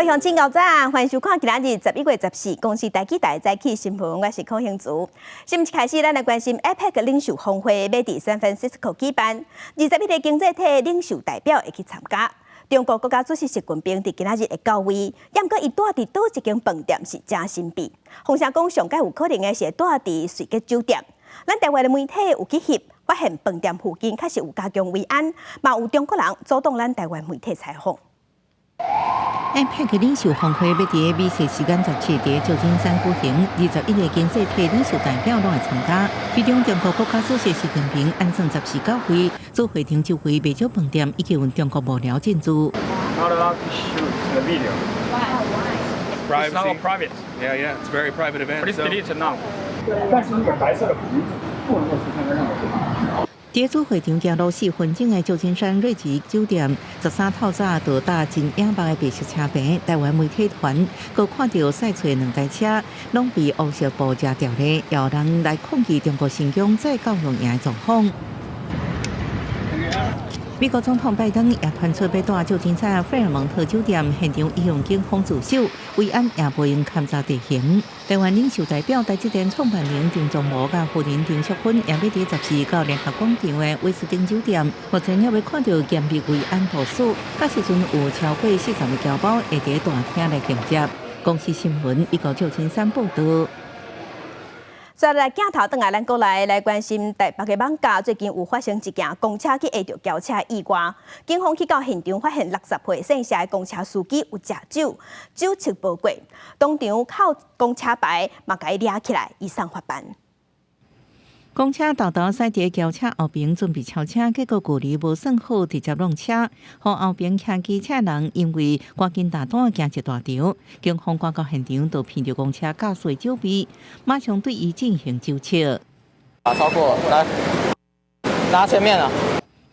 鄉親𠢕早，歡迎收看今仔日11月14公視台語台早起新聞，我是柯興慈。新聞一開始，咱來關心 APEC 領袖峰會欲佇 San Francisco 舉辦，21個經濟體領袖代表會去參加。中國國家主席習近平佇今仔日會到位，毋過伊蹛佇佗一間飯店是誠神秘。風聲講上蓋有可能的是會蹛佇瑞吉酒店。咱台灣的媒體有去翕，發現飯店附近確實有加強維安，嘛有中國人阻擋咱台灣媒體採訪。 APEC 領袖峰會欲佇美西時間17佇舊金山舉行，21個經濟體領袖代表攏會參加。其中，中國國家主席習近平按算14到位，主會場周圍袂少飯店以及有中國幕僚進駐。 Not allowed to shoot the video. Why? It's not private. Yeah, it's a very private event. Please So delete now. 但是那個白色的棚子不能夠出現在任何地方。佇主會場行路4分鐘的舊金山瑞吉酒店，13透早就搭真野目的白色車棚，台灣媒體團閣看著駛出兩台車，攏被烏色布遮著咧，有人來抗議中國新疆再教育營的狀況。美國總統拜登也傳出欲蹛舊金山費爾蒙特酒店現場，伊向警方自首，維安也無閒勘察地形。台灣領袖代表台積電創辦人陳忠謀佮夫人陳淑芬也欲佇14到聯合廣場的威斯汀酒店，目前猶未看著嚴密維安部署，這時陣有超過40个僑胞會佇大廳來迎接。公視新聞，美國舊金山報導。再來鏡頭轉來，咱國內來關心台北的艋舺，最近有發生一件公車去挨著轎車意外。警方去到現場，發現60歲姓謝的公車司機有食酒，酒測無過，當場扣公車牌，嘛共伊掠起來，移送法辦。公車沓沓駛佇轎車後爿準備超車，結果距離無算好，直接挵車，予後爿騎機車人因為趕緊踏單驚一大場。警方趕到現場，就聞著公車駕駛酒味，馬上對伊進行酒測。超過，來，拿前面啊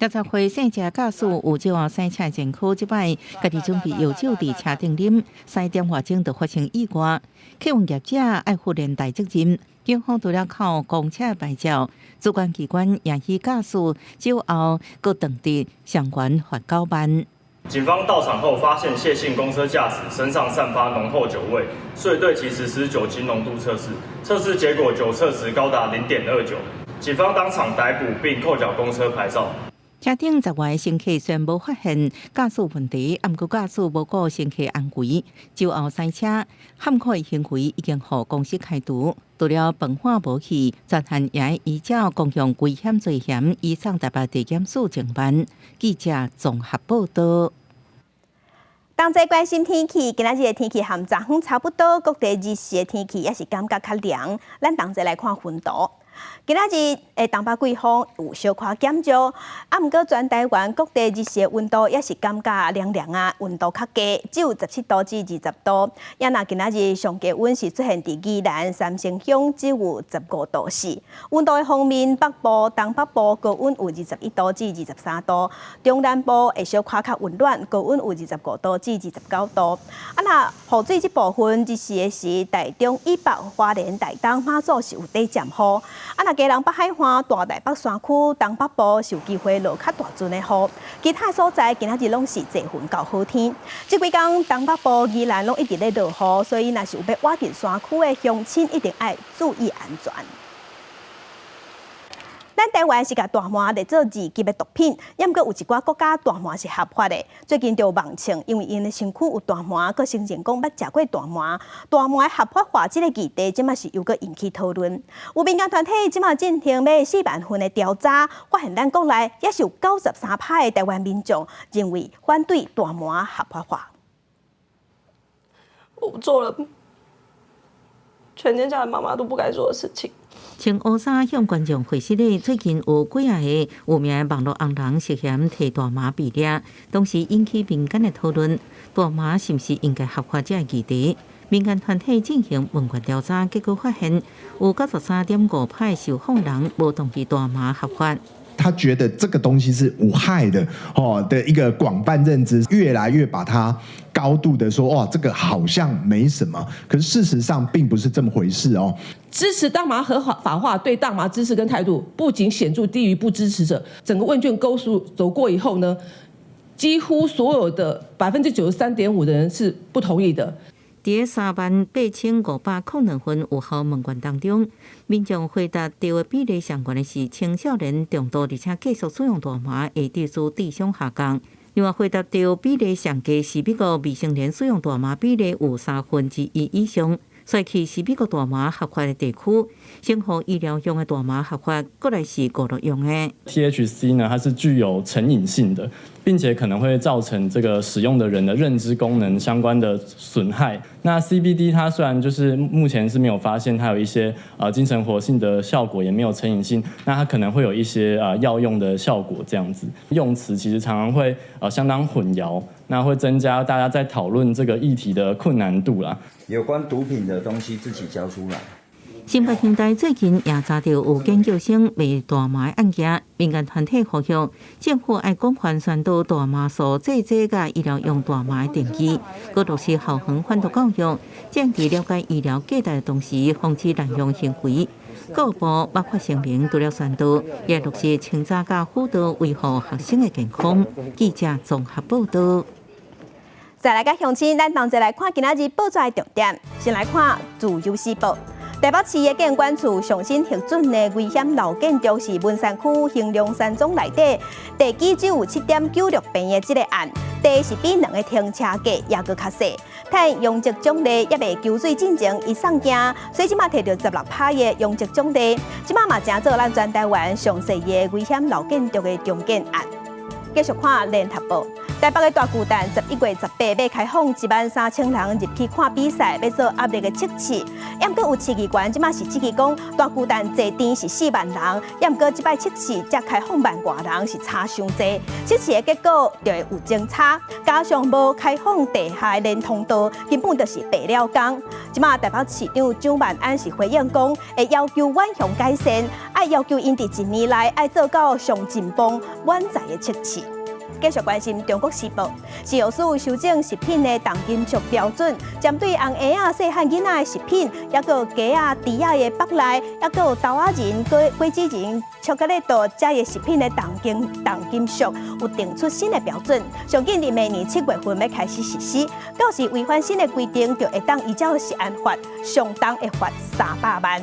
！60歲姓謝駕駛有酒後駛車前科，這擺家己準備藥酒佇車頂啉，駛點外鐘就發生意外。客運業者愛負連帶責任。警方除了扣公車牌照，主管機關也許駕駛酒後閣當佇相關罰9萬。警方到場後發現謝姓公車駕駛身上散發濃厚酒味，遂對其實施酒精濃度測試，測試結果酒測值高達0.29，警方當場逮捕並扣繳公車牌照。車頂10外乘客雖然無發現駕駛問題，毋過駕駛無顧乘客安危，酒後駛車，頷項的行為已經予公司開除。除了飯碗無去，專案也依照公共危險罪嫌移送台北地檢署偵辦。記者綜合報道。同齊關心天氣，今仔日的天氣和昨昏差不多，各地日時的天氣也是感覺較涼。咱同齊來看雲圖。今仔日的東北季風有小可減弱，啊，毋過全台灣各地日時的溫度也是感覺涼涼啊，溫度較低，只有17度至20度。也若今仔日上低溫是出現佇宜蘭三星鄉，只有15度4。溫度的方面，北部、東北部高溫有21度至23度，中南部會小可較溫暖，高溫有25度至29度。啊，若雨水這部分，日時的時，台中以北、花蓮、台東、馬祖是有短暫雨。啊，若基隆北海岸、大台北山區、東北部是有機會落較大陣的雨，其他所在今仔日攏是濟雲到好天。這幾工東北部、宜蘭攏一直咧落雨，所以若是有欲倚近山區的鄉親，一定愛注意安全。咱台灣是共大麻列做2級的毒品，毋過有一寡國家大麻是合法的。最近就有網稱，因為𪜶的身軀有大麻，閣承認講捌食過大麻。大麻合法化這個議題，這馬是又閣引起討論。有民間團體這馬進行欲4萬份的調查，發現咱國內也是有93%的台灣民眾認為反對大麻合法化。我做了全天下的媽媽都不該做的事情。穿烏衫向觀眾會失禮，最近有幾仔个有名的網路紅人涉嫌提大麻被掠，當時引起民間的討論，大麻是毋是應該合法這個議題。民間團體進行問卷調查，結果發現有93.5%受訪人無同意大麻合法。他覺得這個東西是無害的，哦的一個廣泛認知，越來越把它高度的說，哇，這個好像沒什麼，可是事實上並不是這麼回事哦。支持大麻合法化，對大麻知識跟態度不僅顯著低於不支持者，整個問卷勾數走過以後呢，幾乎所有的93.5%的人是不同意的。佇38,502份有效問卷當中，民眾回答對的比例上懸的是青少年重度而且繼續使用大麻會致使智商下降。另外，回答對比例上低是美國未成年使用大麻比例有1/3以上。衰去是美國大麻合法的地區，先予醫療用的大麻合法，閣來是娛樂用的。 THC 呢，它是具有成癮性的，並且可能會造成這個使用的人的認知功能相關的損害。那 CBD 它雖然就是目前是沒有發現它有一些精神活性的效果，也沒有成癮性，那它可能會有一些藥用的效果，這樣子用詞其實常常會相當混淆，那會增加大家在討論這個議題的困難度啦。有關毒品的東西自己交出來。新北兄弟最近也查著有研究生賣大麻的案件，民間團體呼籲政府愛廣泛宣導大麻素製劑佮醫療用大麻的定義，閣落實校園反毒教育，降低了解醫療價值的同時，防止濫用行為。教育部捌發聲明，除了宣導，也落實清查佮輔導維護學生的健康。記者綜合報導。再來佮鄉親，咱同齊來看今仔日報紙的重點。先來看《自由時報》，台北市的建管處上新核准的危險老建築是文山區興隆山莊內底，地基只有7.96坪的這个案，地是比兩个停車格猶閣較細。趁容積獎勵猶未求水進前，伊送件，所以這馬提著16趴的容積獎勵，這馬嘛成做咱全台灣上細的危險老建築的重建案。繼續看聯合報，台北的大巨蛋11月18欲開放1萬3千人入去看比賽，欲做壓力的測試。毋過有市議員這馬是質疑講，大巨蛋坐墊是4萬人，毋過這擺測試才開放萬外人是差傷濟。測試的結果就會有精差，加上無開放地下連通道，根本就是白了工。這馬台北市長蔣萬安是回應講，會要求遠雄改善，愛要求𪜶佇一年內愛做到上緊繃滿載的測試。繼續關心中國時報，食藥署修正食品的重金屬標準，針對紅鞋仔、細漢囡仔的食品，抑閣雞仔、豬仔的腹內，抑閣有豆仔仁、果果子仁、巧克力豆這的食品的重金屬，有定出新的標準。上緊佇明年7月份欲開始實施，到時違反新的規定，就會當依照食安法，上重會罰300萬。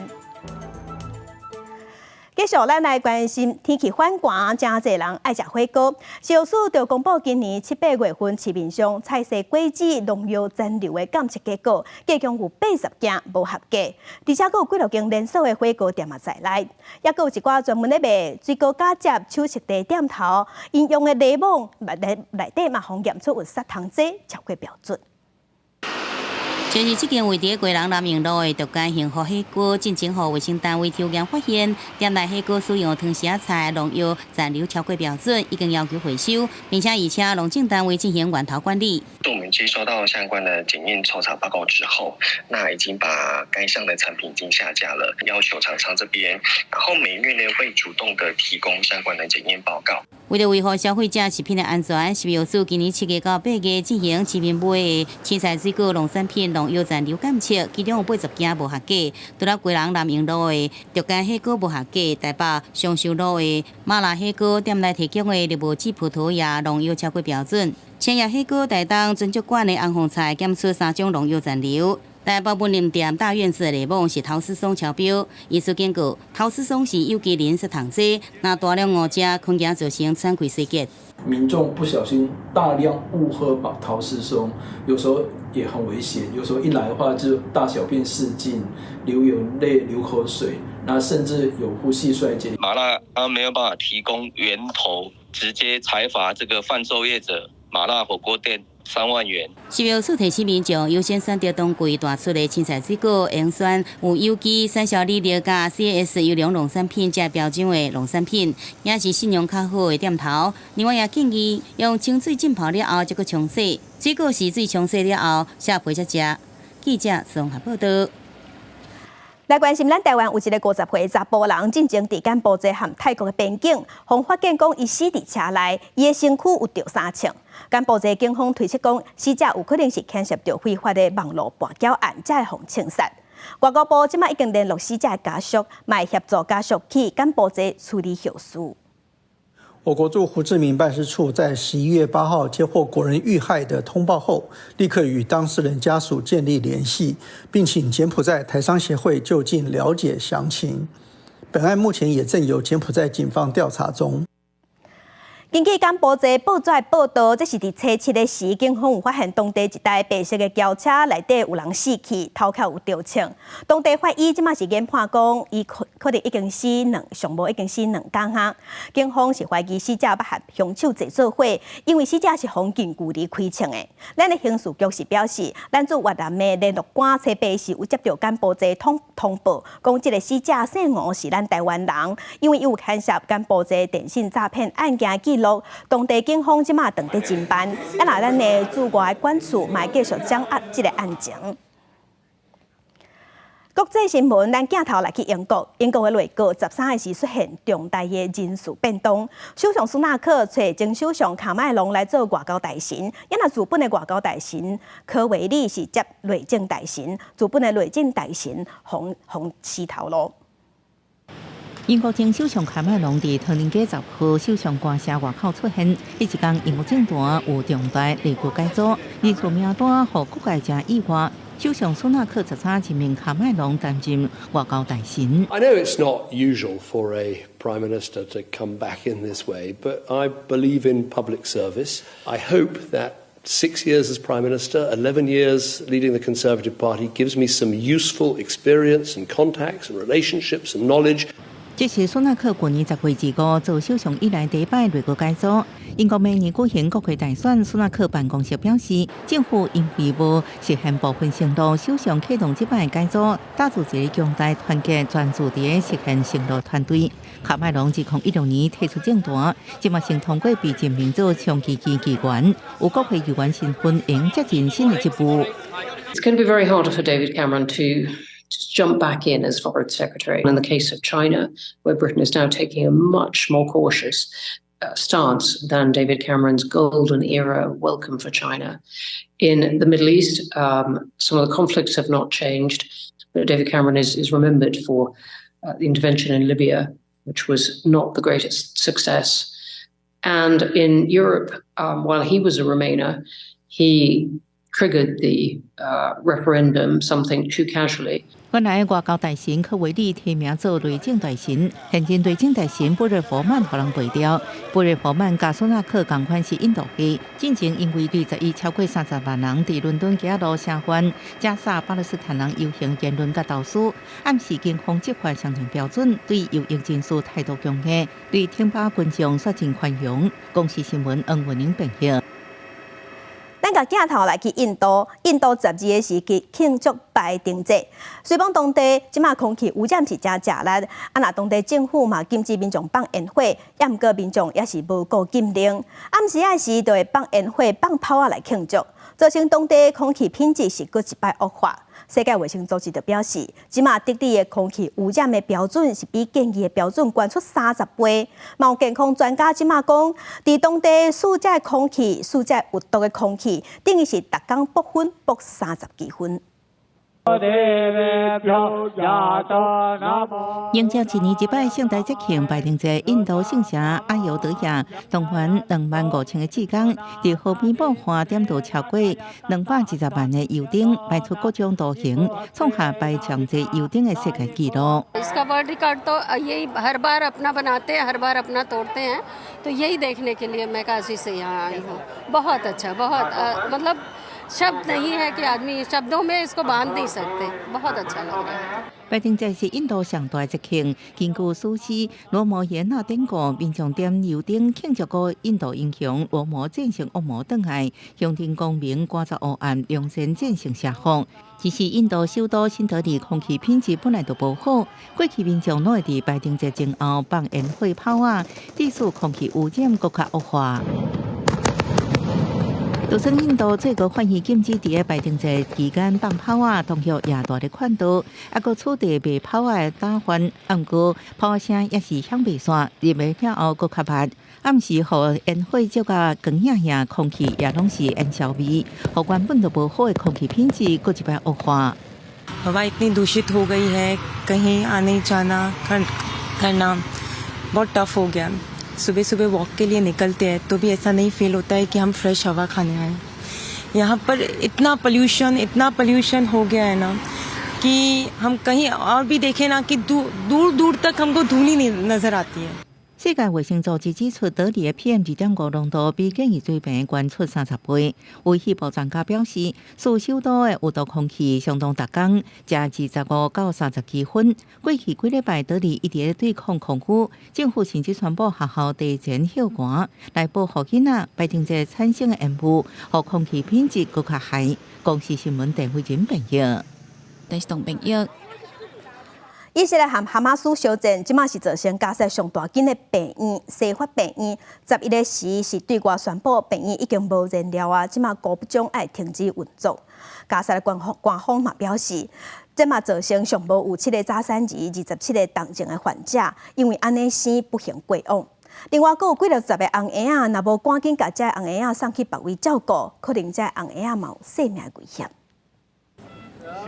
繼續，咱來關心天氣反寒，誠濟人愛食火鍋。食藥署就公布今年七八月份市面上菜色果子農藥殘留的檢測結果，計共有80件無合格，而且閣有幾落間連鎖的火鍋店嘛在內，抑閣有一寡專門咧賣水果加汁手冊的店頭，𪜶用的檸檬內底嘛，予驗出有殺蟲劑超過標準。就是這間位佇基隆南榮路的獨家幸福火鍋，進前予衛生單位抽驗發現，店內火鍋使用湯匙仔菜農藥殘留超過標準，已經要求回收，並且已請農政單位進行源頭管理。我們接收到相關的檢驗抽查報告之後，那已經把該項的產品已經下架了，要求廠商這邊，然後每月呢會主動的提供相關的檢驗報告。為了維護消費者食品的安全，食藥署今年7月到8月進行市面賣的青菜水果農產品農藥殘留檢測，其中有80件無合格。除了基隆南榮路的獨家火鍋無合格，台北松壽路的麻辣火鍋店內提供的綠帽子葡萄葉農藥超過標準。千葉火鍋台東尊爵館的紅鳳菜檢出三種農藥殘留。台北文林店大院子的檸檬是陶斯松超標，醫師警告，陶斯松是有機磷殺蟲劑，若大量誤食，可能造成喘氣衰竭。民眾不小心大量誤喝陶斯松，有時候也很危險。有時候一來的話就大小便失禁、流眼淚、流口水，那甚至有呼吸衰竭。麻辣他沒有辦法提供源頭，直接裁罰這個販售業者麻辣火鍋店3萬元。食藥署提醒民眾優先選擇當季大出的青菜水果，應選有有機、產銷履歷佮 CAS 優良農產品這標準的農產品，也是信用較好的店頭。另外也建議用清水浸泡了後，才閣沖洗，水果是水沖洗了後，削皮才食。記者綜合報道。來關心咱台灣有一个50歲查埔人，進前佇柬埔寨和泰國的邊境，予發現講伊死佇車內，伊的身軀有著三槍。柬埔寨警方推測講，死者有可能是牽涉著非法的網路跋筊案，才會予槍殺。外交部這馬已經聯絡死者的家屬，嘛會協助家屬去柬埔寨處理後事。我國駐胡志明辦事處在11月8號接獲國人遇害的通報後，立刻與當事人家屬建立聯繫，並請柬埔寨台商協會就近了解詳情。本案目前也正由柬埔寨警方調查中。根據柬埔寨報紙報道，這是佇初七的時，警方有發現當地一台白色的轎車內底有人死去，頭殼有著槍。當地法醫這馬是研判講，伊可能已經死兩，上無已經死2工啊。警方是懷疑死者捌和兇手坐做伙，因為死者是予近距離開槍的。咱的刑事局是表示，咱駐越南的聯絡官初八時有接到柬埔寨通報，講這個死者姓吳，是咱台灣人，因為伊有牽涉柬埔寨電信詐騙案件記錄，當地警方這馬正佇偵辦，啊若咱的駐外館處嘛繼續掌握這個案情。國際新聞，咱鏡頭來去英國，英國的內閣13日時出現重大的人事變動，首相蘇納克揣前首相卡麥隆來做外交大臣，啊若日本的外交大臣科維利是接內政大臣，日本的內政大臣予辭頭路。英國前首相卡麥隆佇唐寧街10號首相官舍外口出現，彼一工英國政壇有重大內閣改組，人事名單予各界誠意外。首相蘇納克13任命卡麥隆擔任外交大臣。 I know it's not usual for a prime minister to come back in this way, but I believe in public service. I hope that 6 years as prime minister, 11 years leading the Conservative Party gives me some useful experience and contacts and relationships and knowledge. 這是蘇納克去年10月25做首相以來第一擺內閣改組。英國明年舉行國會大選，蘇納克辦公室表示，政府因為無實現部分承諾，首相啟動這擺改組，打造一個強大團結專注佇實現承諾團隊。卡麥隆2016年退出政壇，這馬先通過被任命做長期議員，有國會議員身份，會接任新的職務。 It's going to be very hard for David Cameron to just jump back in as foreign secretary. In the case of China, where Britain is now taking a much more cautious stance than David Cameron's golden era welcome for China. In the Middle East, some of the conflicts have not changed, but David Cameron is remembered for the intervention in Libya, which was not the greatest success. And in Europe, while he was a Remainer, he triggered the referendum, something too casually. 原來外交大臣科維利提名做內政大臣，現任內政大臣布瑞佛曼予人廢掉。布瑞佛曼佮蘇納克仝款是印度裔，進前因為21超過30萬人佇倫敦街路聲援加沙巴勒斯坦人遊行言論佮投訴，暗示警方執法相當標準，對右翼人士態度強硬，對挺巴群眾煞真寬容。公視新聞黃文玲編譯。咱共鏡頭來去印度，印度12个時去慶祝拜燈節。雖講當地這馬空氣污染是誠食力，啊若當地政府嘛禁止民眾放煙火，也毋過民眾也是無顧禁令，暗時仔時就會放煙火、放炮仔來慶祝，造成當地空氣品質是閣一擺惡化。世界衛生組織就表示，這馬德里的空氣污染的標準是比建議的標準懸出30倍。嘛有健康專家這馬講，佇當地窸這空氣、窸這有毒的空氣，等於是逐工爆薰爆30幾分。迎接一年一擺盛大節慶拜燈節，印度聖城阿尤德亞動員25,000個志工，佇河邊布花點著超過220萬个油燈，擺出各種圖形，創下擺上濟油燈的世界紀錄。 इसका world record तो यही हर बार अपना बनाते हैं, हर बार अपना तोड़ते हैं, तो यही देखने के लिए मैं काशी से यहाँ आई हूँ। बहुत अच्छा, बहुत मतलब शब्द नहीं है कि आदमी शब्दों में इसको बांध नहीं सकते। बहुत अच्छा लग रहा है。拜燈節是印度上大節慶，根據史詩羅摩衍那典故，民眾點油燈慶祝古印度英雄羅摩戰勝惡魔轉來，象徵光明趕走黑暗，重新戰勝邪惡。只是印度首都新德里空氣品質本來就無好，過去民眾攏會佇拜燈節前後放煙火炮仔，致使空氣污染閣較惡化。就算印度最高法院禁止佇个拜燈節期間放炮仔，當局也大力勸導，猶閣取締賣炮仔的打販。毋過炮仔聲也是響袂煞，入暝了後閣較密。暗時予煙火照甲光影影，空氣也攏是煙硝味，予原本就無好的空氣品質閣一擺惡化。 हवा इतनी दूषित हो गई है, कहीं आने जाना करना बहुत टफ हो गया। सुबह सुबह वॉक के लिए निकलते हैं तो भी ऐसा नहीं फील होता है कि हम फ्रेश हवा खाने आए। यहाँ पर इतना पॉल्यूशन हो गया है ना कि हम कहीं और भी देखें ना कि दूर दूर तक हमको धूल ही नहीं नजर आती है। 世界衛生組織指出，德里的 PM 2.5濃度比建議水平懸出30倍。有氣部專家表示，市首都的有毒空氣相當逐工，食25到30公分。過去幾禮拜，德里一直對抗空污，政府甚至宣布學校提前歇館來保護囡仔，排定這產生的煙霧，予空氣品質閣較害。公視新聞鄧慧仁編譯。電視動編譯。以色列和哈馬斯相戰，這馬是造成加薩上大間的病院西法病院，11個時是對外宣布病院已經無燃料啊，這馬高不將愛停止運作。加薩的官方嘛表示，這馬造成上無有七个早產兒、27個重症的患者，因為按呢生不幸過往。另外，閣有幾六十个紅嬰仔，若無趕緊共這紅嬰仔送去別位照顧，可能這紅嬰仔嘛有性命危險。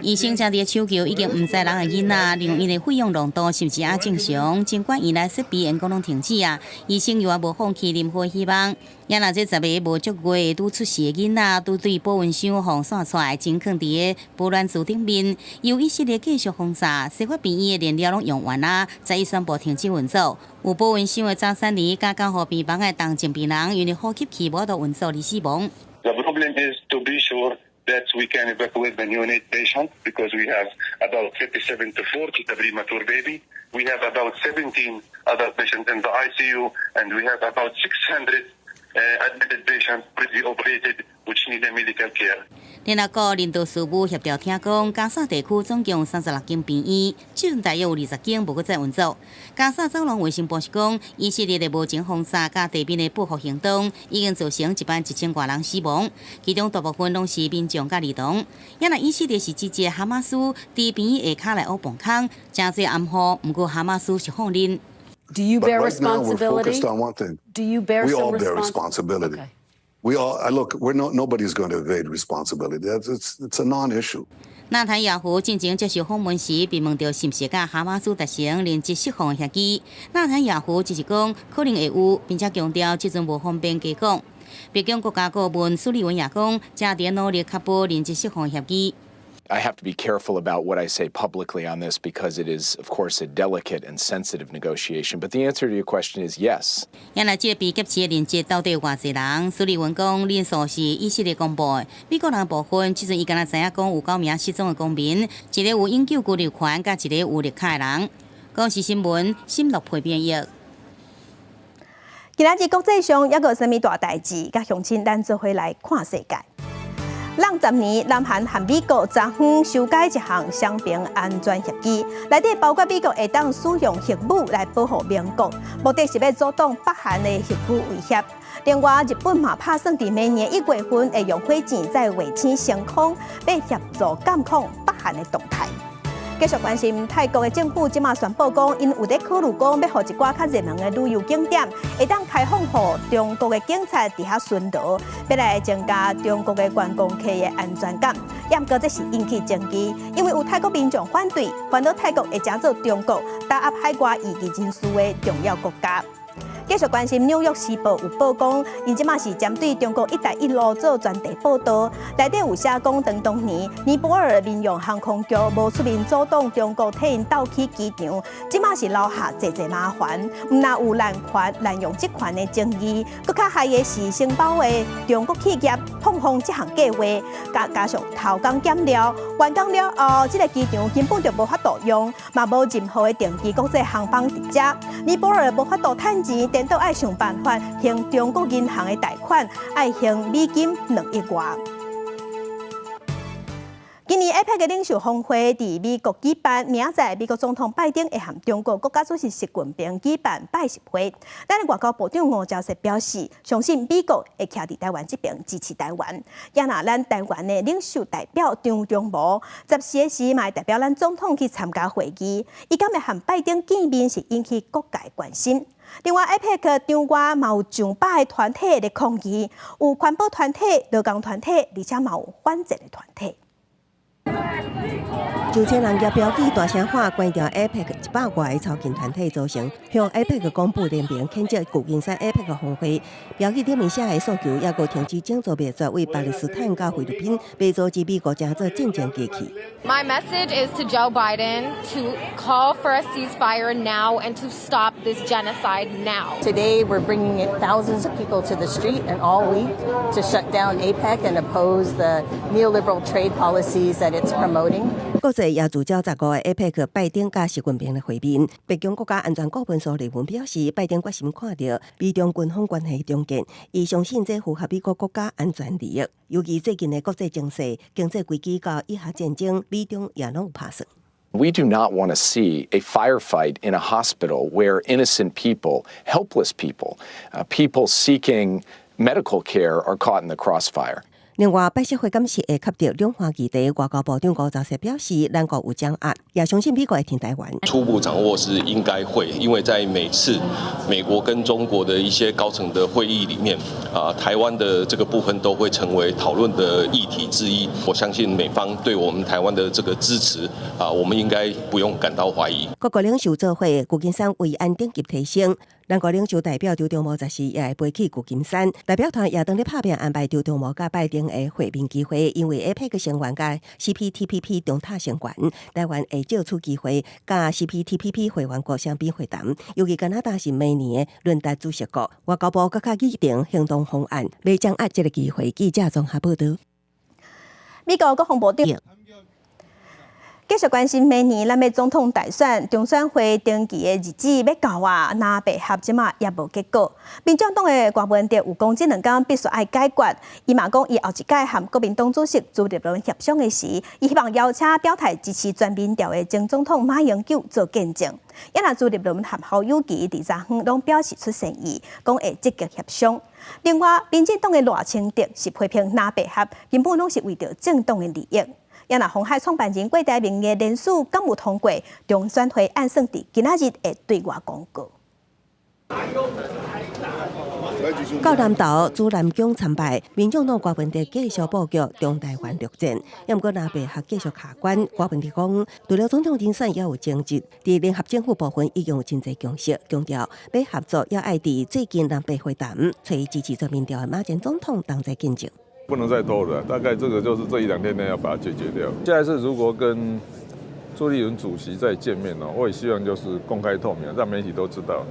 醫生正佇搶救已經毋知人的囡仔，認為𪜶的血氧濃度是毋是猶正常？儘管院內設備員工攏停止啊，醫生猶無放棄任何希望。也若這十个無足月拄出世的囡仔，拄對保溫箱予散出來，真囥佇个保暖櫥頂面。由以色列繼續轟炸，西法病院的燃料攏用完啊，才宣布停止運作。有保溫箱的早產兒佮監護病房的重症病人，因為呼吸器無法度運作而死亡。 The problem is to be sure that we can evacuate the neonate patient because we have about 37 to 40 premature baby. We have about 17 other patients in the ICU, and we have about 600 admitted patients already operated which need medical care. 聯合國人道事務協調廳講，加沙地區總共有36間病院，這陣大約有20間無閣再運作。加沙走廊衛生部是講，以色列的無情轟炸佮地面的報復行動，已經造成11,000外人死亡，其中大部分攏是民眾佮兒童。也若以色列是指責哈馬斯佇病院下跤來挖防空，誠濟暗號，毋過哈馬斯是否認。 Do you But bear right now, we're responsibility? focused on one thing. Do you bear We some all bear responsibility? responsibility. We all, look, we're not, nobody's going to evade responsibility. It's a non-issue. 納坦雅胡進前接受訪問時，被問到是毋是佮哈馬斯達成人質釋放協議，納坦雅胡只是講可能會有，並且強調這陣無方便加講。白宮國家顧問蘇利文也講，正佇努力確保人質釋放協議。 I have to be careful about what I say publicly on this because it is, of course, a delicate and sensitive negotiation. But the answer to your question is yes. 原來這個被劫持的人質到底有偌濟人？蘇利文講，人數是以色列公布的，美國人部分這陣伊敢若知影講有九名失蹤的公民，一個有永久居留權，佮一個有綠卡的人。公視新聞，新樂配編譯。今仔日國際上猶閣有啥物大代誌？佮鄉親咱做伙來看世界。挵10年，南韓和美國昨昏修改一項雙邊安全協議，內底包括美國會當使用核武來保護盟國，目的是欲阻擋北韓的核武威脅。另外，日本嘛拍算佇明年1月份會用火箭載衛星升空，欲協助監控北韓的動態。繼續關心泰國的政府，這馬宣布講，𪜶有咧考慮講，欲予一寡較熱門的旅遊景點，會當開放予中國的警察佇遐巡邏，欲來增加中國的觀光客的安全感。毋過這是引起爭議，因為有泰國民眾反對，煩惱泰國會成做中國打壓海外異議人士的重要國家。繼續關心《紐約時報》有報講，𪜶這馬是針對中國“一帶一路”做專題報道，內底有寫講，當年尼泊爾民用航空局無出面阻擋中國替𪜶鬥起機場，這馬是留下濟濟麻煩，毋但有濫權濫用職權的爭議，閣較害的是承包的中國企業碰風這項計劃，加上偷工減料，完工了後，這个機場根本就無法度用，嘛無任何的定期國際航班佇遮，尼泊爾無法度趁錢。顛倒愛想辦法還中國銀行的貸款，愛還美金2億外。今年 APEC 的領袖峰會佇美國舉辦，明仔載美國總統拜登會和中國國家主席習近平舉辦拜習會。咱的外交部長吳釗燮表示，相信美國會徛佇台灣這邊支持台灣。也若咱台灣的領袖代表張忠謀，14個時嘛會代表咱總統去參加會議。伊敢會和拜登見面，是引起各界關心。另外，APEC 場外嘛有上百个團體咧抗議，有環保團體、勞工團體，而且嘛有反戰的團體。上千人舉標語大聲喊，關掉 APEC 100外個草根團體組成，向 APEC 公部聯名譴責舊金山 APEC 峰會。標語頂面寫的訴求，抑閣停止種族滅絕，為巴勒斯坦佮菲律賓，袂阻止美國成做戰爭機器。 My message is to Joe Biden to call for a ceasefire now and to stop this genocide now. Today we're bringing thousands of people to the street and all week to shut down APEC and oppose the neoliberal trade policies that it's promoting. 國際也聚焦15個 APEC 拜登佮習近平的會面。白宮國家安全顧問蘇利文表示，拜登決心看著美中軍方關係重建，伊相信這符合美國國家安全利益。尤其最近的國際情勢、經濟危機佮以哈戰爭，美中也攏有拍算。 We do not want to see a firefight in a hospital where innocent people, helpless people, people seeking medical care are caught in the crossfire. 另外，拜習會敢是會及著兩岸議題，外交部長吳釗燮表示，咱國有掌握，也相信美國會挺台灣。初步掌握是應該會，因為在每次美國跟中國的一些高層的會議裡面，啊，台灣的這個部分都會成為討論的議題之一。我相信美方對我們台灣的這個支持，啊，我們應該不用感到懷疑。各國領袖做伙，舊金山維安等級提升。咱國領袖代表周長毛十四也會飛去舊金山，代表團也當咧拍拚安排周長毛佮拜登的會面機會，因為 APEC 成員佮 CPTPP 中塔成員，台灣會借此機會佮 CPTPP 會員國雙邊會談，尤其加拿大是明年的輪值主席國，外交部閣較擬定行動方案，欲掌握這個機會。記者綜合報導。美國國防部長。繼續關心明年咱欲總統大選，中選會登記的日子欲到啊，藍白合這馬也無結果。民進黨的柯文哲有講，這兩工必須愛解決。伊嘛講，伊後一擺和國民黨主席朱立倫協商的時，伊希望邀請表態支持全民調的前總統馬英九做見證。也若朱立倫和侯友宜佇昨昏攏表示出善意，講會積極協商。另外，民進黨的賴清德是批評藍白合根本攏是為著政黨的利益。也若鴻海創辦人郭台銘的聯署敢有通過，中選會按算佇今仔日會對外公告。到南投朱南薑參拜，民進黨柯文哲繼續布局中台灣陸戰，也毋過藍白合繼續卡關。柯文哲講，除了總統人選也有爭執，佇聯合政府部分已經有真濟共識，強調欲合作也愛佇最近藍白會談，揣支持全民調的馬前總統同齊見證。不能再拖了，大概這個就是這一兩天內要把它解決掉。下一次如果跟朱立倫主席再見面哦，我也希望就是公開透明，讓媒體都知道。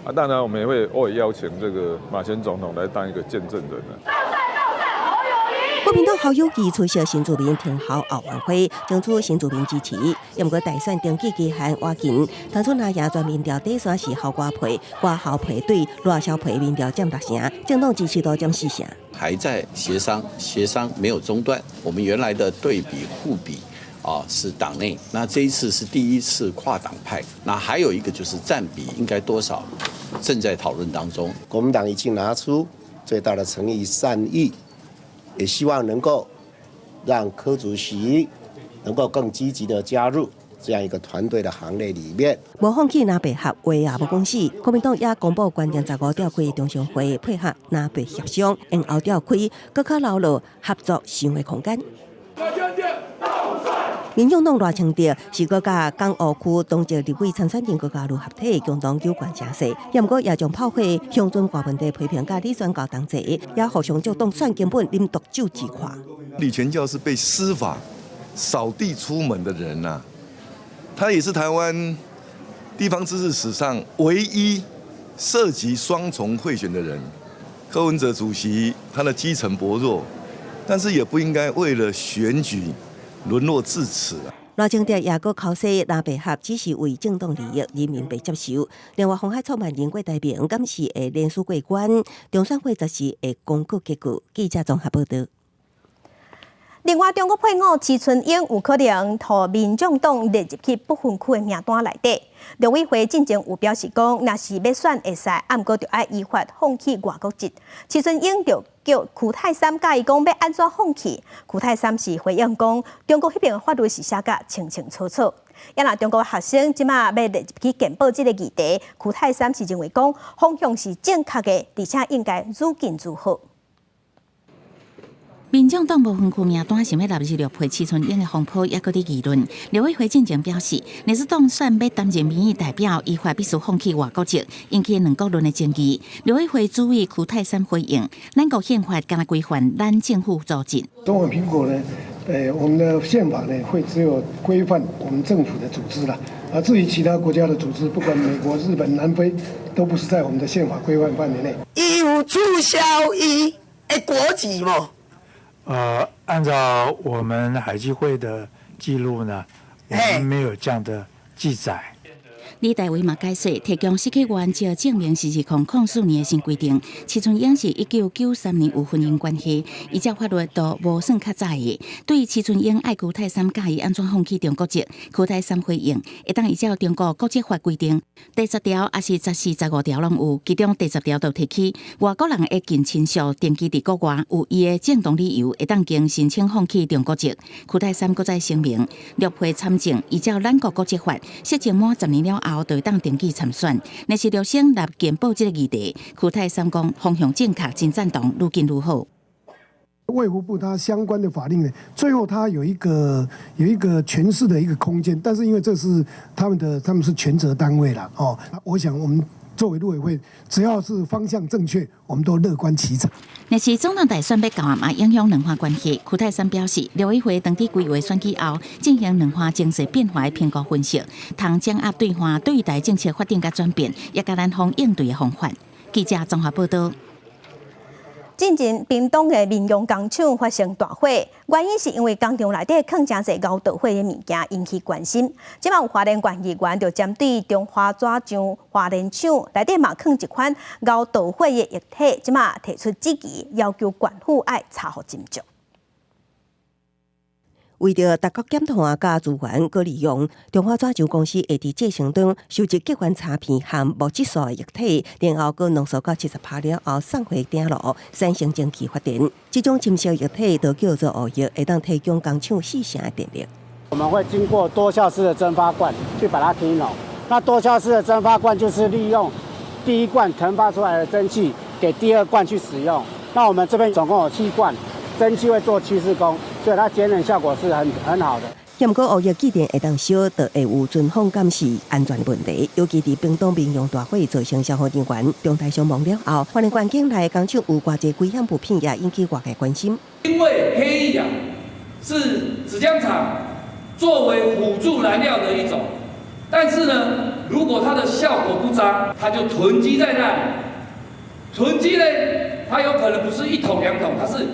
啊，當然我們也會我也邀請這個馬前總統來當一個見證人。國民黨侯友宜出席新住民天后後援會，爭取新住民支持。也毋過大選登記期限倚近，當初若贏全民調底線是侯柯配，柯侯配對賴蕭配民調佔六成，政黨支持度佔四成。還在協商，協商沒有中斷。我們原來的對比互比啊，是黨內，那這一次是第一次跨黨派。那還有一個就是佔比應該多少，正在討論當中。國民黨已經拿出最大的誠意善意，也希望能夠讓柯主席能夠更積極的加入這樣一個團隊的行列裡面。無放棄藍白合，話也無講死。國民黨也公布決定15召開中常會，配合藍白協商，延後召開，閣較留落合作想的空間。民進黨賴清德是閣佮港澳區黨籍立委參選人閣加入合體，共同有關聲勢。也毋過也將炮火向準柯文哲批評佮李全教同齊，也互相就當選根本啉毒酒自誇。李全教是被司法掃地出門的人吶，他也是台灣地方自治史上唯一涉及雙重賄選的人。柯文哲主席他的基層薄弱，但是也不應該為了選舉淪落至此啊！賴清德也閣剾洗藍白合，只是為政黨利益，人民袂接受。另外，鴻海創辦人郭台銘敢是會連署過關，中選會十四會公告結果。記者綜合報導。另外，中國配偶徐春英有可能予民眾黨列入去不分區的名單內底。陸委會進前有表示講，若是欲選會使，毋過就愛依法放棄外國籍。徐春英就叫區泰三佮伊講欲按怎放棄？區泰三是回應講，中國彼邊的法律是寫甲清清楚楚。也若中國學生這馬欲列入去健保這個議題，區泰三是認為講方向是正確的，而且應該愈緊愈好。民眾黨無分區名單想欲納入陸配徐春英的風波，猶閣佇議論。陸委會進前表示，若是當選欲擔任民意代表，依法必須放棄外國籍，引起兩國論的爭議。陸委會主委邱泰三回應：咱國憲法敢若規範咱政府組織。中華民國呢，我們的憲法呢，會只有規範我們政府的組織啦，而至於其他國家的組織，不管美國、日本、南非，都不是在我們的憲法規範範圍內。伊有註銷伊的國籍無？按照我們海基會的記錄呢，我們沒有這樣的記載。李大維嘛解釋，提供失去原籍證明是2004年的新規定。徐春英是1993年有婚姻關係，依照法律都無算較早的。對於徐春英愛邱泰三教伊按怎放棄中國籍，邱泰三回應，會當依照中國國籍法規定，第10條抑是14、15條攏有，其中第10條就提起外國人的近親屬定居佇國外，有伊的正當理由，會當經申請放棄中國籍。邱泰三閣再聲明，陸配參政依照咱國國籍法，設定滿10年了後，就會當登記參選。若是陸生納健保這個議題，邱泰三講方向正確，真贊同，愈緊愈好。衛福部它相關的法令呢，最後它有一個詮釋的一個空間，但是因為這是他們的，他們是權責單位啦，哦，我想我們作為陸委會，只要是方向正確，我們都樂觀其成。若是總統大選欲到啊，嘛影響兩岸關係。邱泰三表示，陸委會當佇規劃選舉後，進行兩岸情勢變化的評估分析，通掌握對岸對台政策發展佮轉變，也佮咱方應對的方法。記者綜合報道。進前屏東的民用工廠發生大火，原因是因為工廠內底囥誠濟熬著火的物件引起關心。這馬有花蓮縣議員就針對中華紙漿花蓮廠內底嘛囥一款熬著火的液體，這馬提出質疑，要求縣府愛查予斟酌。為著達國減碳佮資源閣利用，中華紙漿公司會佇製程中收集結緣柴片和木質素的液體，然後閣濃縮到70%了後送回鼎爐，產生蒸汽發電。這種深色液體就叫做烏液，會當提供工廠四成的電力。我們會經過多效式的蒸發罐去把它提濃。那多效式的蒸發罐就是利用第一罐騰發出來的蒸汽，給第二罐去使用。那我們這邊總共有七罐，蒸汽會做7次功。所以它節能效果是很好的。毋過烏液既然會當燒，就會有存放監視安全問題。尤其佇屏東民用大火造成消防人員重大傷亡了後，花蓮縣境內工廠有偌濟危險物品也引起外界關心。因為黑液啊，是紙漿廠作為輔助燃料的一種，但是呢，如果它的效果不彰，它就囤積在那裡。囤積呢，它有可能不是一桶兩桶，它是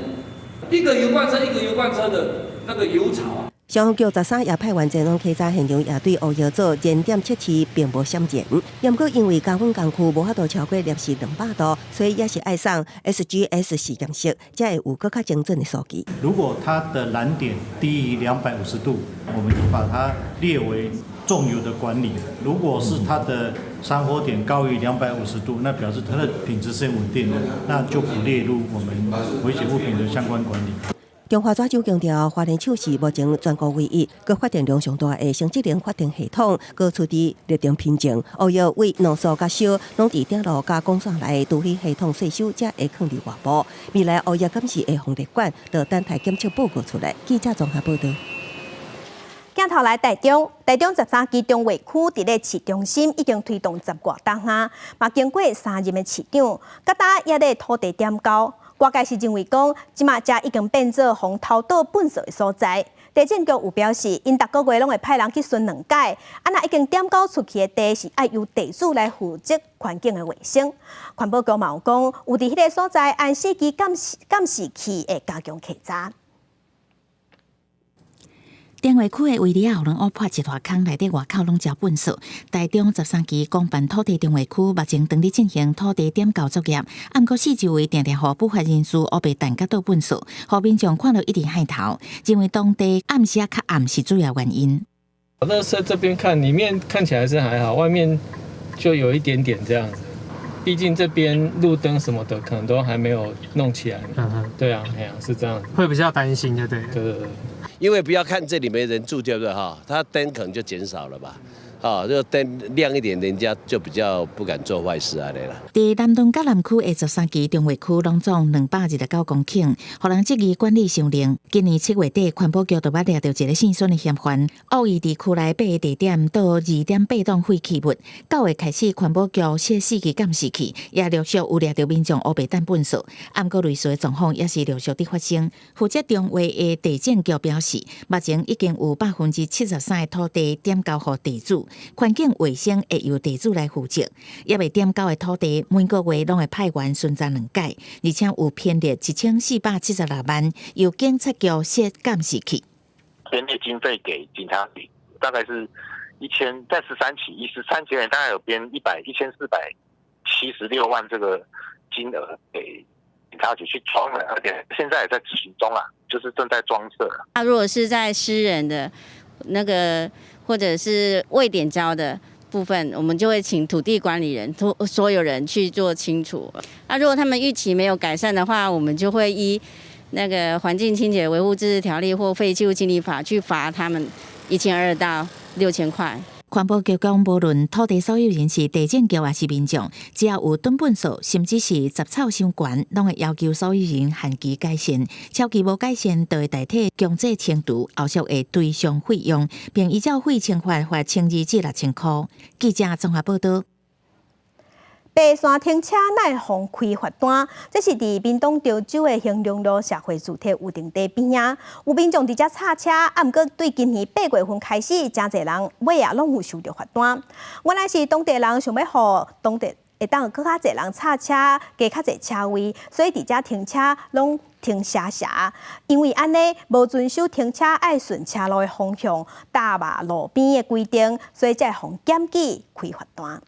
一個油罐車一個油罐車的那個油槽啊。消防局13也派員前往稽查現場，也對烏液做燃點測試，並無閃燃。毋過因為加溫工區無法度超過攝氏200度，所以也是愛送 SGS 試驗室，才會有閣較精準的數據。如果它的燃點低於250度，我們就把它列為重油的管理。如果是它的山火點高於250度，那表示它的品質是穩定的，那就不列入我們危險物品的相關管理。中華紙漿強調，花蓮廠是目前全國唯一閣發電量上大的生質能發電系統，閣處置熱能憑證，烏液為濃縮佮燒，攏佇鼎爐佮工廠內，除非系統稅收才會囥佇外部。未來烏液敢是會予熱管，就等待檢測報告出來。記者綜合報道。鏡頭來台中，台中13期中衛區佇咧市中心已經推動十外冬啊，嘛經過三任的市長，佮今也咧土地點交。外界是認為講，這馬遮已經變做予偷倒糞埽的所在。地政局有表示，𪜶逐個月攏會派人去巡兩擺，啊若已經點交出去的地是愛由地主來負責環境的衛生。環保局嘛有講，有佇彼个所在按四機監視器會加強稽查。中衛區的圍籬仔予人挖破一大空，內底外口攏澆糞埽。台中十三期公辦土地重劃區目前正佇進行土地點交作業，毋過四周圍定定予不法人士烏白彈佮倒糞埽，予民眾看著一直害頭，認為當地暗時仔較暗是主要原因。垃圾這邊看，裡面看起來是還好，外面就有一點點這樣子。畢竟這邊路燈什麼的可能都還沒有弄起來。對啊，哎呀，是這樣。會比較擔心，就對。對對對。因為不要看這裡沒人住，對不對哈？他燈可能就減少了吧。哦，這個燈亮一點，人家就比較不敢做壞事啊，對啦。佇南投佮南區的13期重劃區，攏總229公頃，予人質疑管理傷亂。今年7月底，環保局就捌掠著一个性損的嫌犯，惡意佇區內八个地點倒2.8噸廢棄物。9月開始，環保局設4支監視器，也陸續有掠著民眾烏白擲糞埽。毋過類似的狀況也是陸續佇發生。負責重劃的地政局表示，目前已經有73%的土地點交予地主。環境衛生會由地主來負責，猶未點交的土地，每個月攏會派員巡查兩擺，而且有編列1476萬，由警察局設監視器。編列經費給警察局，大概是一千，在十三期，13期大概有編1476萬這個金額給警察局去裝了，而且現在也在執行中啊，就是正在裝設。那如果是在私人的那個，或者是未點交的部分，我們就會請土地管理人、所有人去做清除。那如果他們逾期沒有改善的話，我們就會依那個環境清潔維護自治條例或廢棄物清理法去罰他們1200到6000塊。環保局講，無論土地所有人是地政局抑是民眾，只要有囤糞埽，甚至是雜草傷懸，攏會要求所有人限期改善。超期無改善，就會代替強制清除，後續會追償費用，並依照廢清法罰1200至6000塊。記者綜合報道。白線停車哪會予開罰單？這是佇屏東潮州的興隆路社會住宅預定地邊仔，有民眾佇遮插車，啊，毋過對今年8月份開始，誠濟人尾仔攏有收著罰單。原來是當地人想欲予當地會當閣較濟人插車，加較濟車位，所以佇遮停車攏停斜斜。因為按呢無遵守停車愛順車路的方向，搭峇路邊的規定，所以才會予檢舉開罰單。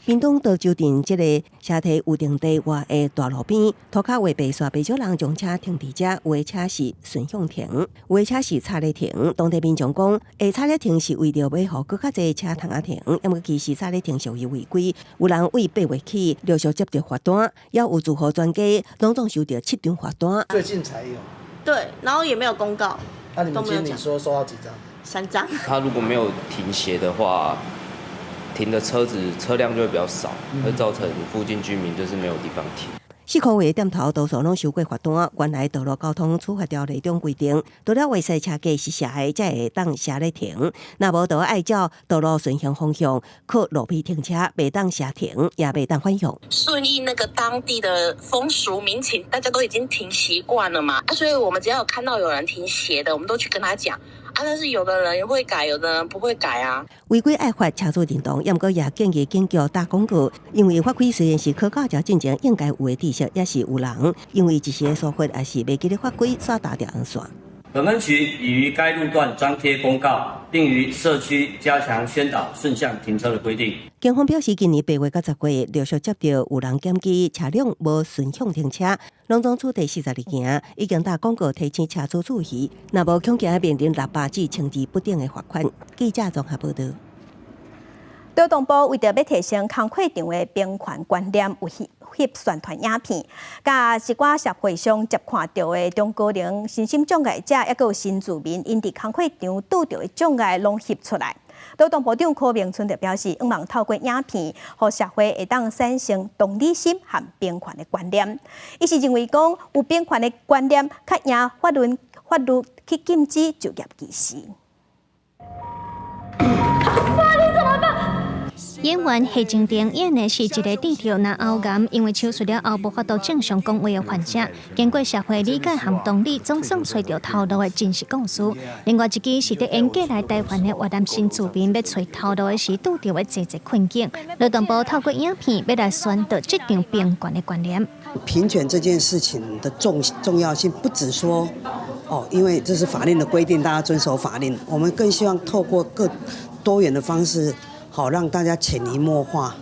屏東潮州鎮這個社體預定地外的大路邊，塗跤畫白線，袂少人將車停佇遮，有的車是順向停，有的車是插咧停。當地民眾講，會插咧停是為著欲予閣較濟車通仔停，毋過其實插咧停屬於違規。有人對8月起陸續接著罰單，也有住戶專家攏總收著七張罰單。最近才有。對，然後也沒有公告。那你們經理說收到幾張？3張。他如果沒有停斜的話，停的車子車輛就會比較少，會造成附近居民就是沒有地方停。四箍的店頭多數攏收過罰單。原來道路交通處罰條例中規定，除了違賽車格是斜的，才會當斜咧停。若無就愛照道路順行方向，靠路邊停車，袂當斜停，也袂當反向。順應那個當地的風俗民情，大家都已經停習慣了嘛。啊，所以我們只要有看到有人停斜的，我們都去跟他講。啊，但是有的人會改，有的人不會改啊。違規愛罰車主認同，毋過也建議警局打廣告，因為法規雖然是考駕照進前應該有的知識，也是有人因為一時的疏忽，抑是袂記得法規，煞踏著紅線。本分局已於該路段張貼公告，並於社區加強宣導順向停車的規定。警方表示，今年8月到10月，陸續接著有人檢舉車輛無順向停車，攏總處罰42件，已經打廣告提醒車主注意，若無恐驚面臨600至1200不等的罰款。記者綜合報道。勞動部為著欲提升工課場的平權觀念，有翕宣傳影片，共一寡社會上接看著的中高齡身心障礙者，抑閣有新住民，𪜶佇工課場拄著的障礙攏翕出來。勞動部長柯銘春就表示，向望透過影片，予社會會當產生同理心和平權的觀念。伊是認為講，有平權的觀念，較贏法律去禁止就業歧視。法律怎麼辦？演員謝靜婷演的是一个得著咽喉癌，因為手術了後無法度正常講話的患者，經過社會理解和同理，總算揣著頭路的真實故事。另外一支是佇演過來台灣的越南新住民，欲揣頭路的時拄著的濟濟困境。勞動部透過影片，欲來宣導這場平權的觀念。平權這件事情的重要性，不只說哦，因為這是法令的規定，大家遵守法令。我們更希望透過各多元的方式，好讓大家潛移默化，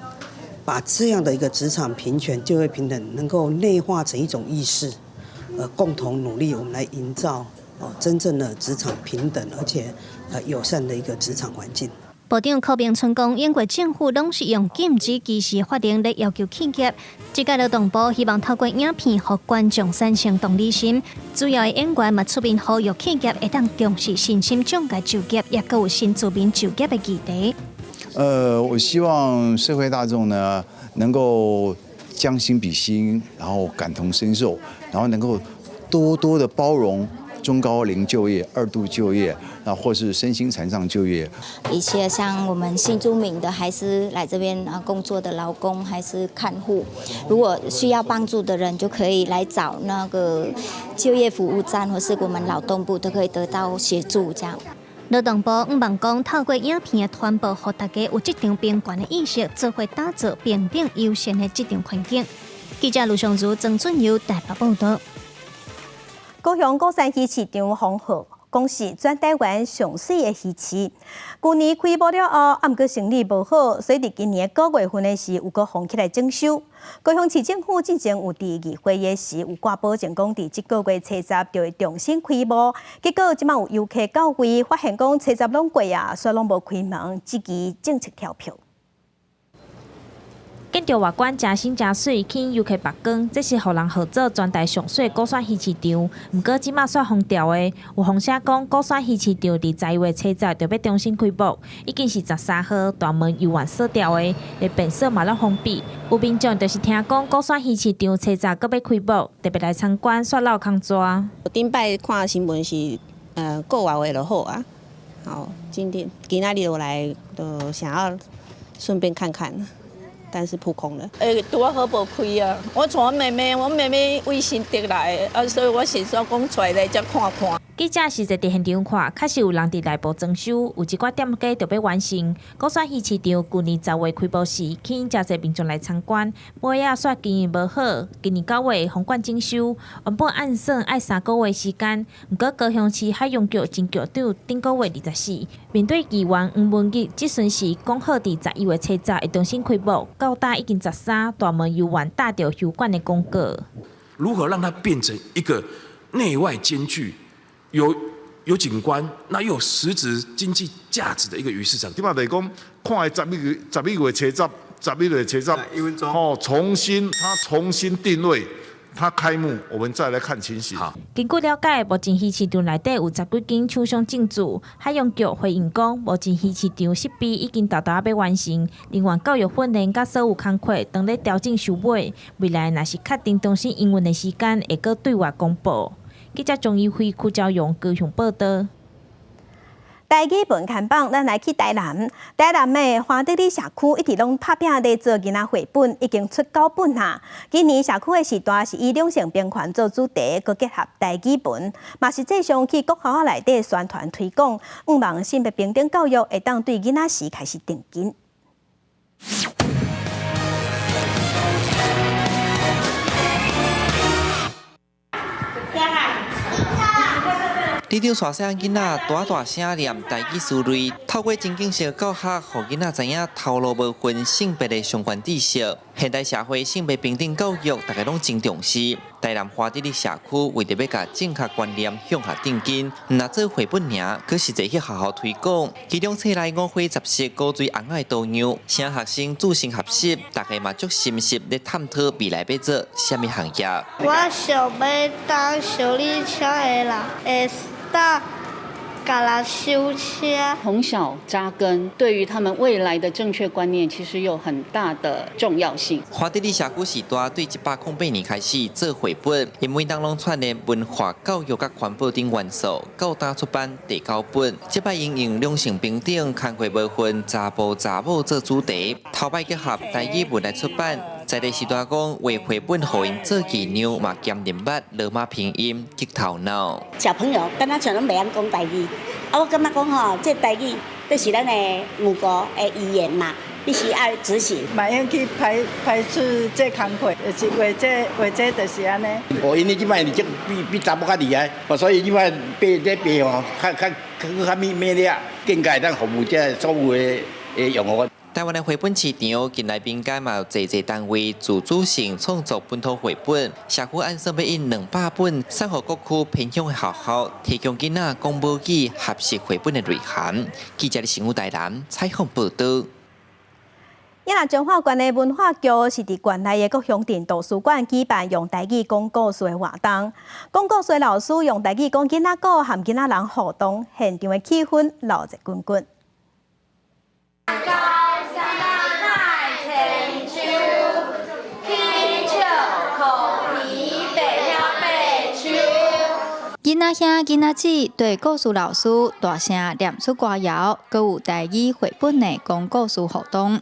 把這樣的一個職場平權、就業平等，能夠內化成一種意識，共同努力，我們來營造哦真正的職場平等，而且友善的一個職場環境。部長柯明春講，英國政府攏是用禁止歧視法令來要求企業。這屆勞動部希望透過影片，予觀眾產生同理心。主要的演員嘛出面呼籲企業會當重視身心障礙就業，抑閣有新住民就業的議題。我希望社會大眾呢，能夠將心比心，然後感同身受，然後能夠多多的包容中高齡就業、二度就業，啊，或是身心殘障就業。一些像我們新住民的，還是來這邊啊工作的勞工，還是看護，如果需要幫助的人，就可以來找那個就業服務站，或是我們勞動部，都可以得到協助。這樣。勞動部向望講，透過影片的傳播，予大家有職場平權的意識，做伙打造平等友善的職場環境。記者盧尚如、曾俊佑台北報道。高雄鼓山魚市場封號，講是全台灣上媠的魚市。舊年開幕了後，啊，毋過生意無好，所以佇今年9月份的時，又閣封起來整修。高雄市政府進前有佇議會的時，有掛保證講，佇這個月初十就會重新開幕。結果這馬有遊客到位，發現講初十攏過啊，煞攏無開門，質疑政策跳票。建築外觀誠新誠媠，吸引遊客目光。這是予人號做全台上媠鼓山魚市場。毋過這馬煞封掉的，有風聲講鼓山魚市場佇11月初十就欲重新開幕，已經是13號大門猶原鎖掉的，連便所嘛攏封閉。有民眾就是聽講鼓山魚市場初十閣欲開幕，特別來參觀，煞落空逝。頂擺看新聞是，個外話就好啊。好，今天今仔日來，就想要順便看看。但是撲空了。欸，拄仔好無開啊！我帶我妹妹，我妹妹為新竹來的，啊，所以我想說講帶來遮看看。記者實際佇現場看，確實有人佇內部裝修，有一寡店家著欲完成。鼓山魚市場舊年10月開幕時，吸引誠濟民眾來參觀，尾仔煞經營無好，今年9月封館整修，原本按算愛3個月時間，毋過高雄市海洋局前局長頂個月24，面對議員黃文義質詢時，講好佇11月初十會重新開幕，到今已經13，大門猶原貼著休館的公告。如何讓它變成一個內外兼具，有景觀，那又有實質經濟價值的一個魚市場？這擺就是講，看十一月初十，11月初十，哦，重新它重新定位，它開幕，我們再來看情形。根據了解，目前魚市場內底有10幾間廠商進駐。海洋局回應講，目前魚市場設備已經沓沓仔欲完成，人員教育訓練佮所有工課當咧調整收尾。未來若是確定重新營運的時間，會閣對外公布。記者鍾怡輝、柯昭榮高雄報道。台語文看榜，咱來去台南。台南的華德里社區一直攏拍拚咧做囡仔繪本，已經出九本啊。今年社區的時代是以兩性平權做主題，閣結合台語文，嘛實際上去國校內底宣傳推廣，向望性別平等教育會當對囡仔時開始定根。里長帶細漢囡仔大大聲念台語詞彙，透過情景式教學，予囡仔知影頭路無分性別的相關知識。現代社會性別平等教育，大家攏真重視。台南華德里社區為著欲共正確觀念向下定根，毋若做繪本爾，閣實際去學校推廣。其中冊內五花十色古錐尪仔的圖樣，請學生自行學習，大家嘛足深入咧探討未來欲做啥物行業。我想欲當修理車的人，會當共人修車。從小扎根，對於他們未來的正確觀念，其實有很大的重要性。華德里社區時代對108年開始做繪本，𪜶每當攏串聯文化教育佮環保等元素，到今出版第九本。這擺𪜶用兩性平等、工課無分、查埔查某做主題，頭擺結合台語文來出版。在地時代講，畫繪本予𪜶做紀念，嘛兼認捌羅馬拼音激頭腦。小朋友敢若像攏袂曉講台語，啊，我感覺講吼，這台語這是咱的母國的語言嘛，必須愛執行。嘛用去排斥這工課，就是畫這就是按呢。哦，因為這擺這比查某較厲害，所以這擺爬這爬吼，較較較較免免了，更加會當服務這所有的用戶。台灣的繪本市場近來民間嘛有濟濟單位自主性創作本土繪本，社府按算欲印200本，送予各區偏鄉的學校，提供囡仔講母語學習繪本的內涵。記者的新聞台南採訪報導。也若彰化縣的文化局是佇縣內的各鄉鎮圖書館舉辦用台語講故事的活動，講故事的老師用台語講囡仔故，和囡仔人互動，現場的氣氛鬧熱滾滾。囡仔兄、囡仔姊對故事老師大聲念出歌謠，閣有台語繪本的講故事互動。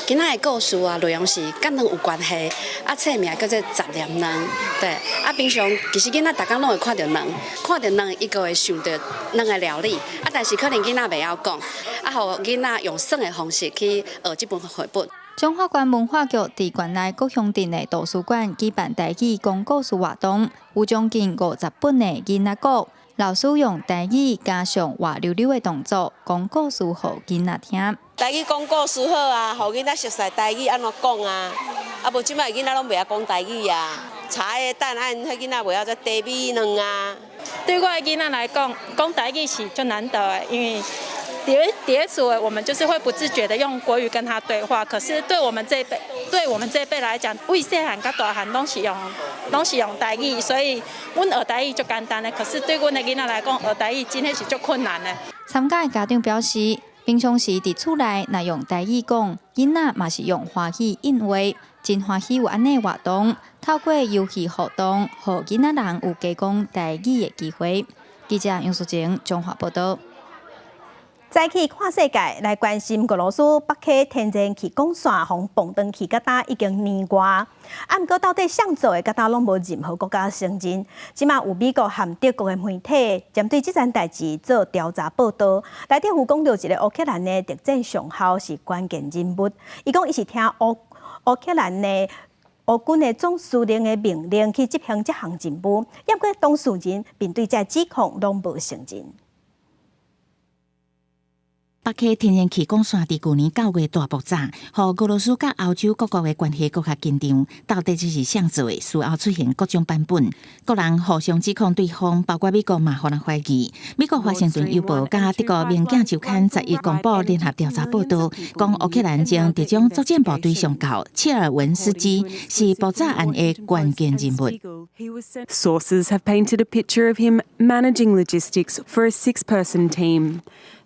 今仔的故事啊，內容是佮卵有關係，啊，冊名叫做雜念卵，對，啊，平常其實囡仔逐工攏會看著卵，看著卵，伊閣會想著卵的料理，啊，但是可能囡仔袂曉講，啊，予囡仔用耍的方式去學這本繪本。彰化縣文化局佇縣內各鄉鎮的圖書館舉辦台語講故事活動，有將近50本的囡仔故，老師用台語加上活溜溜的動作講故事予囡仔聽。台語講故事好啊，予囡仔熟悉台語按怎講啊？啊，無這擺囡仔攏袂曉講台語啊。茶葉蛋按彼囡仔袂曉做茶米卵啊。對我的囡仔來講，講台語是足難得的，因為佇咧厝的，我們就是會不自覺的用國語跟他對話。可是對我們這輩，對我們這輩來講，為細漢到大漢攏是用台語，所以阮學台語足簡單的。可是對阮的囡仔來講，學台語真的是足困難的。參加的家長表示，平常時佇厝內若用台語講，囡仔嘛是用華語應話，真歡喜有按呢活動，透過遊戲互動，予囡仔人有加講台語的機會。記者楊淑靜彰化報導。早起看世界，來關心俄羅斯北溪天然氣管線予膨脹起，到今已經年外。啊，毋過到底誰做的，到今攏無任何國家承認。這馬有美國和德國的媒體針對這件代誌做調查報導，內底有講著一個烏克蘭的特戰上校是關鍵人物。伊講伊是聽烏克蘭的烏軍的總司令的命令去執行這項任務，毋過當事人面對這指控攏無承認。北溪天然氣管線佇舊年9月大爆炸，予俄羅斯佮歐洲各國的關係閣較緊張。到底這是誰做的？事後出現各種版本，各人互相指控對方，包括美國嘛，予人懷疑。美國華盛頓郵報佮德國明鏡週刊11公布聯合調查報導，講烏克蘭前特種作戰部隊上校切爾文斯基是爆炸案的關鍵人物。 Sources have painted a picture of him managing logistics for a six-person team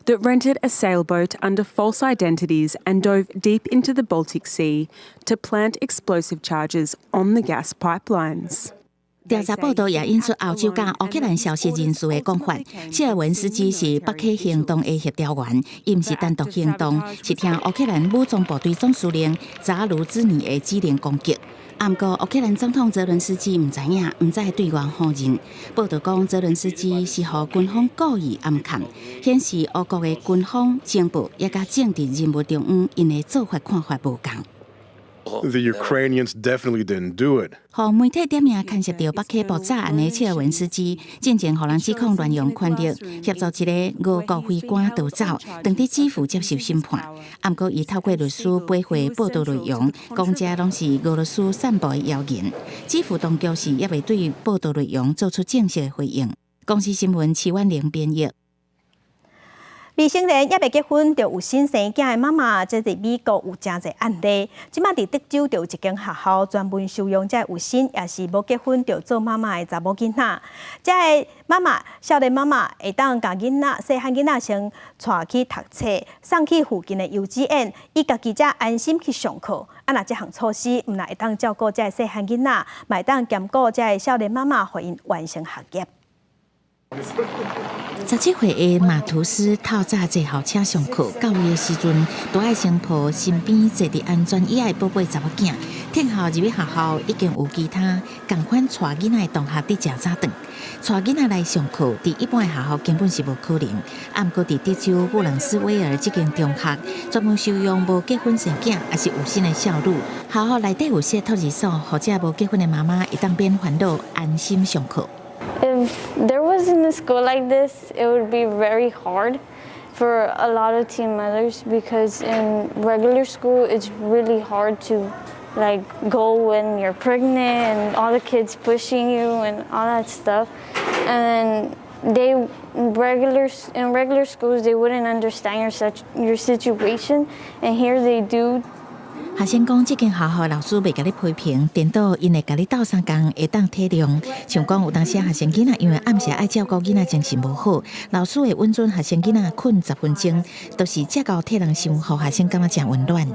that rented a sailboat under false identities and dove deep into the Baltic Sea to plant explosive charges on the gas pipelines. 調查報導也引述歐洲佮烏克蘭消息人士的講法，切爾文斯基是北溪行動的協調員，伊毋是單獨行動，是聽烏克蘭武裝部隊總司令扎盧茲尼的指令攻擊。毋過烏克蘭總統澤倫斯基毋知影，毋才會對外否認。報導講，澤倫斯基是予軍方故意掩崁，顯示烏國的軍方情報也佮政治人物中央𪜶的做法看法無仝。 The Ukrainians definitely didn't do it. 予媒體點名牽涉著北溪爆炸案的切爾文斯基，進前予人指控亂用權力，協助一個俄國飛官逃走，當佇基輔接受審判。毋過伊透過律師駁回報導內容，講這攏是俄羅斯散布的謠言。基輔當局是猶未對報導內容做出正式的回應。公視新聞齊婉玲編譯。未成年猶未結婚就有新生囝的媽媽，這佇美國有誠濟案例。這馬佇德州就有一間學校專門收容這有身抑是無結婚就做媽媽的查某囡仔。這个媽媽少年媽媽會當共囡仔細漢囡仔先帶去讀冊，送去附近的幼稚園，伊家己才安心去上課。啊，若這項措施毋但會當照顧這个細漢囡仔，嘛會當兼顧這个少年媽媽，予𪜶完成學業。17歲的馬圖斯透早坐校車上課，到位的時陣，都愛先抱身邊坐佇安全椅的寶貝查某囝。聽候入去學校，已經有其他仝款帶囡仔的同學佇食早頓。帶囡仔來上課，佇一般的學校根本是無可能。啊，毋過佇德州布朗斯威爾這間中學，專門收容無結婚生囝，抑是有身的少女。學校內底有設托兒所，予這無結婚的媽媽會當免煩惱，安心上課。 If there was was in a school like this, it would be very hard for a lot of teen mothers because in regular school it's really hard to like go when you're pregnant and all the kids pushing you and all that stuff. And then they regular in regular schools they wouldn't understand your situation, and here they do. 學生講，這間學校老師袂共你批評，顛倒𪜶會共你鬥相共，會當體諒。像講有當時學生囡仔因為暗時愛照顧囡仔，精神無好，老師會允准學生囡仔睏10分鐘，都是這夠替人想，予學生感覺誠溫暖。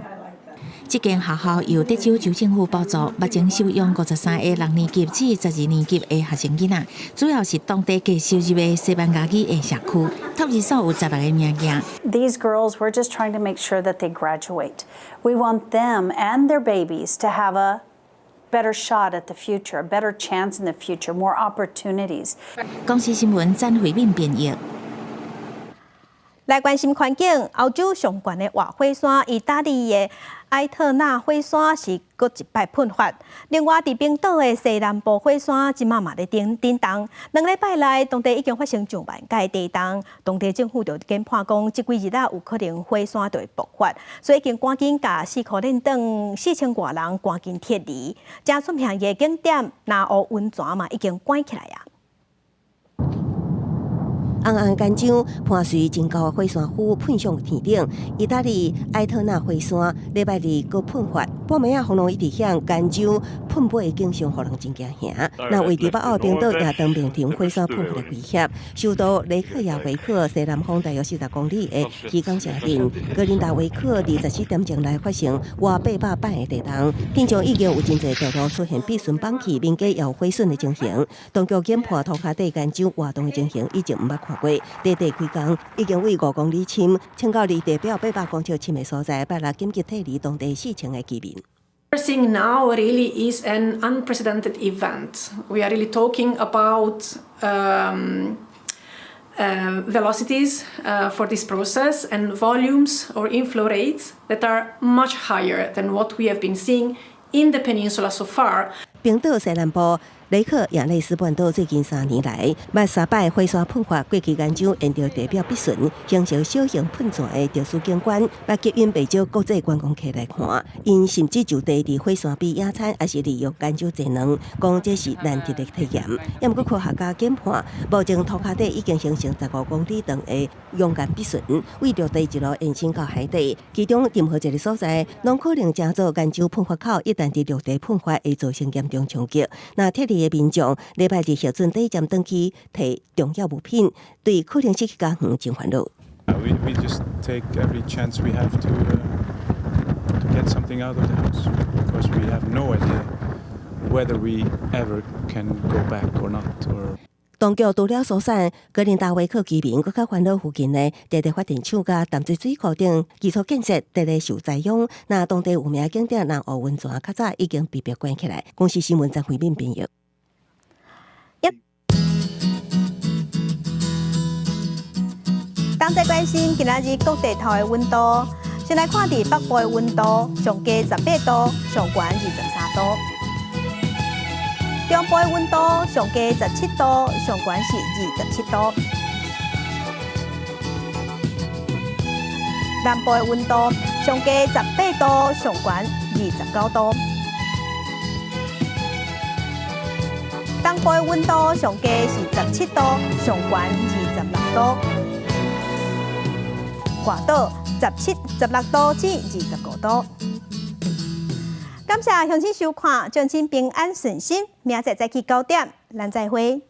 這間學校由德州州政府補助，目前收容53個六年級至12年級的學生囡仔，主要是當地低收入的西班牙語的社區。托兒所有16個名額。 These girls, we're just trying to make sure that they graduate. We want them and their babies to have a better shot at the future, a better chance in the future, more opportunities. 公視新聞詹慧敏編譯。來關心環境，歐洲上懸的活火山，意大利的埃特納火山是閣一擺噴發。另外，佇冰島的西南部火山，這馬嘛咧震震動。2禮拜內，當地已經發生上萬蓋地動，當地政府就研判講，這幾日啊有可能火山就會爆發，所以已經趕緊共四箍練轉4000外人趕緊撤離。誠出名的景點南湖溫泉嘛已經關起來啊。紅紅岩漿伴隨真高的火山灰噴上天頂，意大利埃特納火山禮拜二閣噴發，半暝仔風浪一直響，岩漿噴飛的景象，予人真驚嚇。那位佇北歐冰島也當面臨火山噴發的威脅，首都雷克雅維克西南方大約40公里的漁港城鎮格林達維克，24點鐘內發生外800擺的地動，天上已經有真濟道路出現被損崩去、民家也有毀損的情形。當局研判塗跤底岩漿活動的情形已經毋捌看過，短短幾工已經為5公里深，穿到離地表800公尺深的所在，拜六緊急撤離當地4000個居民。 We're seeing now really is an unprecedented event. We are really talking about velocities for this process and volumes or inflow rates that are much higher than what we have been seeing in the peninsula so far. 冰島西南部雷克雅內斯半島最近3年來，捌三擺火山噴發，過去岩漿沿著地表逼順，形成小型噴泉的特殊景觀，捌吸引袂少國際觀光客來看。𪜶甚至就地佇火山邊野餐，抑是利用岩漿煎卵，講這是難得的體驗。猶毋過科學家研判，目前塗跤底已經形成15公里長的熔岩壁唇，為陸地一路延伸到海底。其中任何一個所在，攏可能成做岩漿噴發口，一旦佇陸地噴發，會造成嚴重衝擊。那撤離的民眾禮拜日核准短暫轉去提重要物品，對可能失去家園真煩惱。 We just take every chance we have to get something out of the house because we have no idea whether we ever can go back or not. Or 當局除了疏散格林達維克居民，閣較煩惱附近的電力發電廠佮淡水水庫等基礎建設佇咧受災殃。那當地有名景點南湖溫泉較早已經被迫關起來。公視新聞張惠敏編譯。一，同齊關心今仔日各地頭的溫度，先來看佇北部的溫度，上低18度，上懸23度。中部的溫度上低17度，上懸是27度。南部的溫度上低18度，上懸29度。東部的溫度上低是17度，上懸26度。外島16度至25度。感謝鄉親收看，祝親平安順心，明仔載早起9點，咱再會。